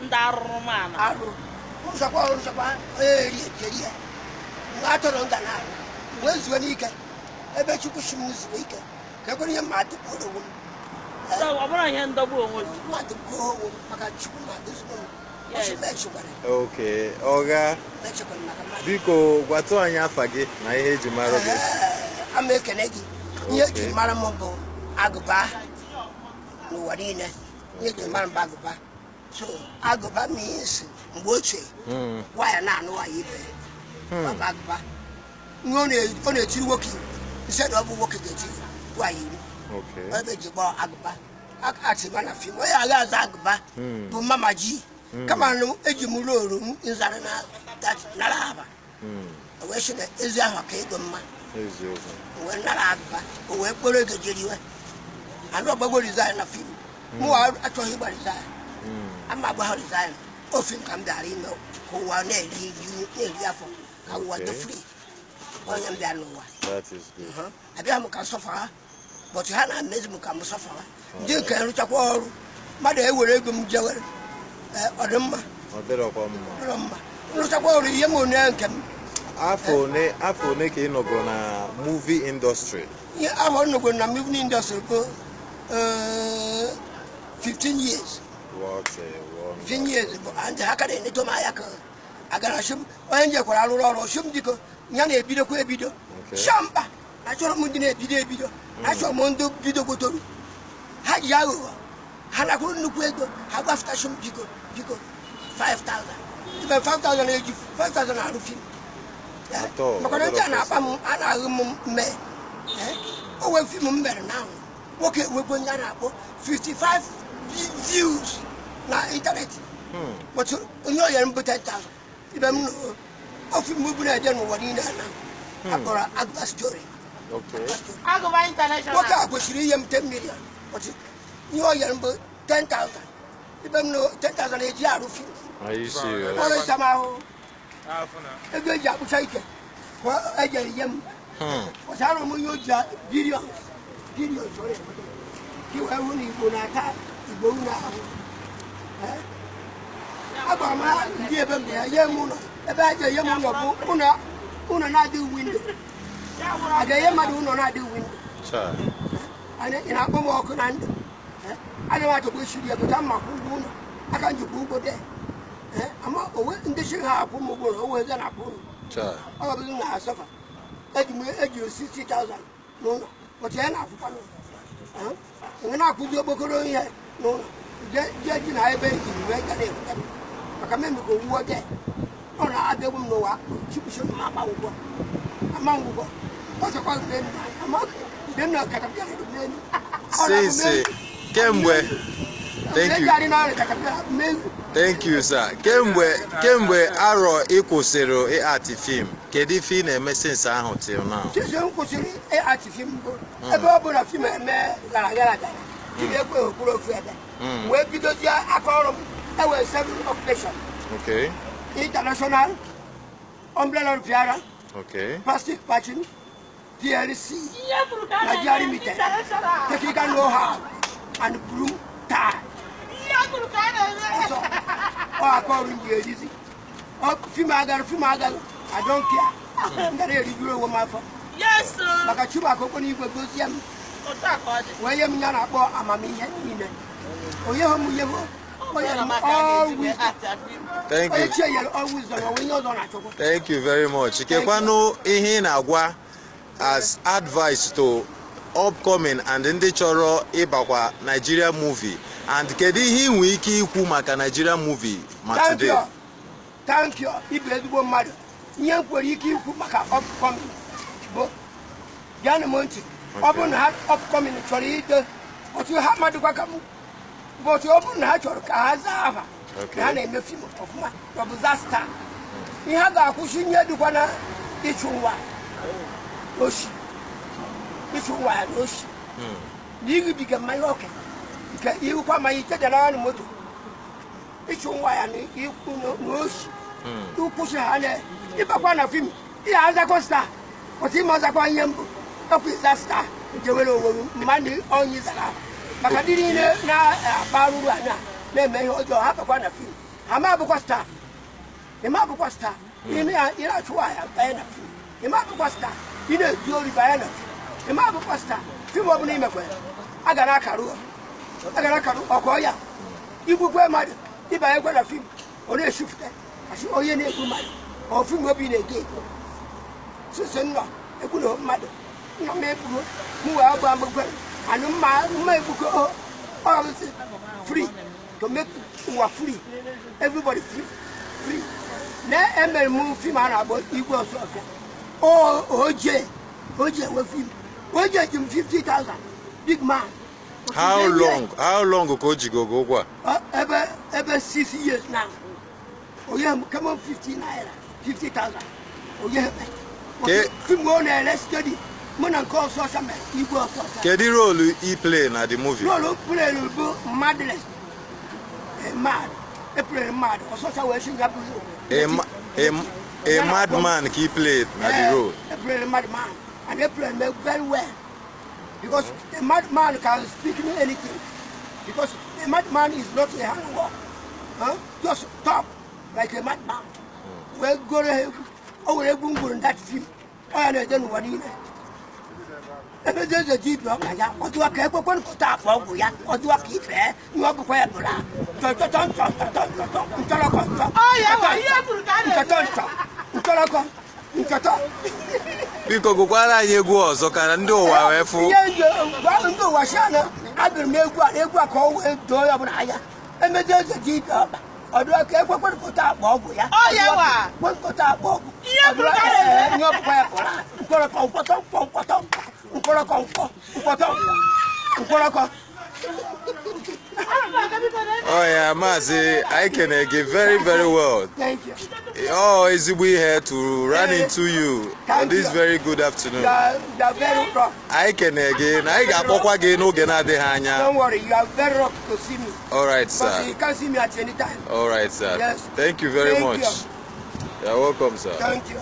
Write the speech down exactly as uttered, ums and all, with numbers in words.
ndị arụrụ m ana. Arụ, rụchakwa ọrụ, rụchakwa onye eri ejeri ya. Mgbe atọrọ nga na arụ, wee zuo n'ike. Ebe Chukwu si m zuo ike, ka ekwere ihe mmadụ kwuo onwe m. So, ọ bụrụ ihe ndọgbu onwe gị. Mmadụ kwuo onwe m maka Chukwu mmadụ zuo m. Ọchị mechikwara, Okay, ọga, mechikwara maka mmadụ. Biko gwatụ anyị afa gị na ihe eji mara gị. Ee, ama ekene gị. Ihe eji mara m bụ agụba n'ụwa niile. Ihe eji mara m bụ agụba. So, agụba means mgbe ochie, Mm, nwaanyị na-anụ nwaanyị ibe ya. Ọ bụ agụba. Ihe ọ na- ọ na-etiri nwoke iwu. Instead ọ bụ nwoke ga-etiri nwaanyị iwu. okay. Ebe eji gbaa agụba. Atịba na fim. Onye agha aza agụba Mm, bụ Mama G. Kama na eji m rolu m nzara na that nara aba. mm, O wee sị na ezi ahụ ka ego mma. Eziokwu. O wee nara agụba. O wee kpọrọ ego jeriwe. Anụ ọgbagbo resign na fim. Mụ achọghị ịgba resign. Mm, Ama agba ha resign. O fim ka m bịara ime ka ụwa na-eri ju, na-eri afọ. Ka ụwa dị Okay. Free. Onye m bịa n'ụwa. That is good. Abịa m ka sọfa ha. But ha na-emezi m ka m sọfa ha. Ndị nke rụchakwa ọrụ, mmadụ ewere ego m jewere. Ee, ọ dị mma. Ọ dịrọkwa mma. Ọ dị mma. Rụchakwa ọrụ, ihe m onye nke m. Afọ one afọ one ka ị nọgo na movie industry? Ihe ahụ ọ nọgoro na movie industry bụ ee, fifteen years. What a wonder. Fifteen years bụ, and ha ka na-eneto m anya ka agara shim. Onye njekwara alụrụ ọrụ shim, biko, ya na-ebidokwa ebido. Okay. Shamba, achọrọ m ndị na-ebido ebido. Achọrọ m ndị bidogotoru. Ha ji aghụghọ, ha nakwuru nnukwu ego, ha gbafụta shim, biko, biko, five thousand. Ibe five thousand eji, five thousand arụ fim. Eh, Atọ, maka na ndị a ọ na-akpa m, a na-aghụ m mee. Eh, o nwee fim m mere na ahụ, nwoke ewekwe onye a na-akpọ fifty-five views na ịntanetị. Hmm, But onye ọ yere m bụ ten thousand. Ibe m nọ, o fim m bụ na-eje n'ụwa niile a na akpọrọ Agba Story. okay. Agụba International. Nwoke a kwesịrị inye m ten million. But ihe ọ yere m bụ ten thousand. Ibe m nọ, ten thousand eji arụ fim. Are you serious? Ọrụ ntamahụ, ego eji akpụcha ike ka ejere ihe m. Hmm. Ọcha arụ m ihe o ji billions, billions ọ na-egote. Ka i wee hụ na Igbo na-ata Igbo unu ahụ. Eh? Agwara m ha ndị ebe m bịa, nye m ụlọ. Ebe a ga-enye m ụlọ bụ ụlọ, ụlọ na-adịghị windo. A ga-enye mmadụ ụlọ na-adịghị windo. Cha. Anyị, ị na-akpọ m ọkụ na ndụ. Eh? Ana m achọkwa isi ya, bụta mma kwụ ụgwọ ụlọ. Aka njikwa ụgwọ de. Eh? Ama onwe ndị si ha akwụ m ụgwọ ụlọ, onwe eze na-akwụ ụlọ. Cha. Ọ ga-abụzi na asọfa. Eji m, eji sixty thousand n'ụlọ. But ya na-akwụkwa n'ụlọ. Eh? Onwe na-akwụzi okpokoro ihe n'ụlọ. Je, je ji na ebe ejiri wee ga na-ekwuta. Maka m emekwa ụgwọ de. Ọ na-adịgbu m n'ụwa, chipụsị m ama ụgwọ. Ama ụgwọ. Ọ chọkwa mgbe m na-ama mgbe m na-akata bịa n'elu. Ọ na-abụ Sisi, kemgbe, thank you. Ejari na ọrịa katapịa, mmezi. Thank you, sir. Kemgbe kemgbe arọ ị kwụsịrị ịatị fim, kedu ife ị na-eme since ahụ till now? Since m kwụsịrị ịatị fim bụ ebe ọ bụla fim eme gara gara gara, fim ekwe okpuru ofu ebe. Mm. Wee bidozie aka ọrụ m, enwere seven occupation. Okay. International, Umbrella Repair, Okay. Plastic Patching, P L C, Ihe kwuru ka a Nigeria na-eme Limited, international. Technical Know-how, and Broom Tie. Ihe kwuru ka a na-eme. So, ọ aka ọrụ m ji erizi. Ọ fim agara, fim agara, I don't care. M gara erijuru onwe m afọ. Yes, sir. Maka Chibaka okwu n'igwe gozie m. Otu a ka ọ dị. Wee nye m ya na-akpọ amamihe niile. Onye hụ m ihe hụ. Onye Ọbụla m maka na-eji always. atị afọ ime. Thank Onye you. chi enyere always zọrọ onwe ihe ọzọ na-achọkwa. Thank you very much. Kekwanụ ihe ị na-agwa as advice to upcoming and ndị chọrọ ịbakwa Nigeria movie, and kedu ihe ị nwere ike ikwu maka Nigeria movie ma Thank today? you. Thank you. Ị bụ ezigbo mmadụ. Ihe m kwere ike ikwu maka upcoming bụ, bịanụ m ntị. Ọ bụrụ na ha upcoming chọrọ ide otu ha mmadụkwa ka m, but ọ bụrụ na ha chọrọ ka ha zaa aha, Okay. na ha na-eme fim ọfụma, ọ bụ zaa star. Ihe a ga-akwụsị nye dịkwa na ịchụ ụwa oshi, ịchụ ụwa ya na oshi, Hmm. na ịṅụbiga mmanya oke, nke ịhụkwa mmanya ite dara na moto, ịchụ ụwa ya na ikwu na na oshi. Hmm. Ịkwụsị ha na ịbakwa na fim, ihe azakwa star, otu ime ọzakwa ihe mbụ, ọkwa ịza star, jewere onwe gị, mma na onye zara. Maka ndị niile na-akpa arụrụ a na na-eme ihe ọjọọ, ha bakwa na fim. Ama bụkwa star. Ịma bụkwa star. Ị na- ị na-achụ ahịa banye na fim. Ịma bụkwa star. Ị na-ezu ori banye na fim. Ịma bụkwa star. Fim ọbụla imekwa a ga na-akarụ a ga na-akarụ ọkọ ya. Igbukwe mmadụ, ịbanyekwa na fim, ọ na-eshifụta. Asị onye na-egbu mmadụ, ọ fim obi na-ege ego. Sisi nnọ, egburu mmadụ. Nna m egburu, mụ wee gba mgbegwe. Anụ mma, mma egbugo, ọ bụzi free, to make ụwa free. Everybody free, free. Na emere m fim a na-agba Igwe Ọsụ Ọfịa. O, oje, oje we fim. Oje ji m fifty thousand. Big man. How long, how long ka o ji gị ụgwọ a? Ọ, ebe, ebe six years now. Oye, come on, fifty naira, fifty thousand. Oye, ke- fim ọ na-ele steady. Mụ na nke Ọsụ Ọfịa mere, Igwe Ọsụ Ọfịa. Kedu role ị play na the movie? Role m play bụ madness. A mad. E play mad. Ọsụ Ọfịa wee sị ya bụ a, ma- a, a madman ka ị play na the role. E play madman. And e play me very well. Because a madman can speak me anything. Because a madman is not a handwork. Huh? Just talk like a madman. Wee goro egwu. O were egwu m gwuru that film. Ọ ya na-eje n'ụwa niile. Ebe eze ji ibi ọka ya, ọ dụwa ka ekwekwe nkụta afọ ọgwụ ya, ọ dụwa ka ife, ihe ọ bụkwa ya bụla. Ntọtọtọ, ntọtọtọ, ntọtọ, ntọrọkọ, ntọ. Ọ ya wa, ihe kwuru ka a na-eme. Ntọtọ, ntọ, ntọrọkọ, ntọtọ. Biko gụkwara anyị egwu ọzọ ka ndị ụwa wee fụ. Ihe ndị, gwa ndị ụwa si ana, abịrị m egwu a, egwu a ka ọ wee doo ya ọbụla anya. Emezi eze ji ibe ọba. Ọ dụwa ka ekwekwe nkụta akpa ọgwụ ya. Ọ ya wa. Kwe nkụta akpa ọgwụ. Ihe kwuru ka a na-eme. Ihe ọ bụkwa ya bụla. Mkpọrọkọ, mkpọtọ, mkpọ, mkpọtọ, mkpọ. Mkpọrọkọ, mkpọ, mkpọrọkọ. Oh yeah, Maazị, anyị kene gị very, very well. Thank you. Oh, ezigbo ihe to run into you on this very good afternoon. You are, you are very wrong. Anyị kene gị, na anyị ga-akpọkwa gị n'oge na-adịghị anya. Don't worry, you are very wrong to see me. All right, sir. But you can see me at any time. All right, sir. Yes. Thank you very much. Thank you. You're welcome, sir. Thank you.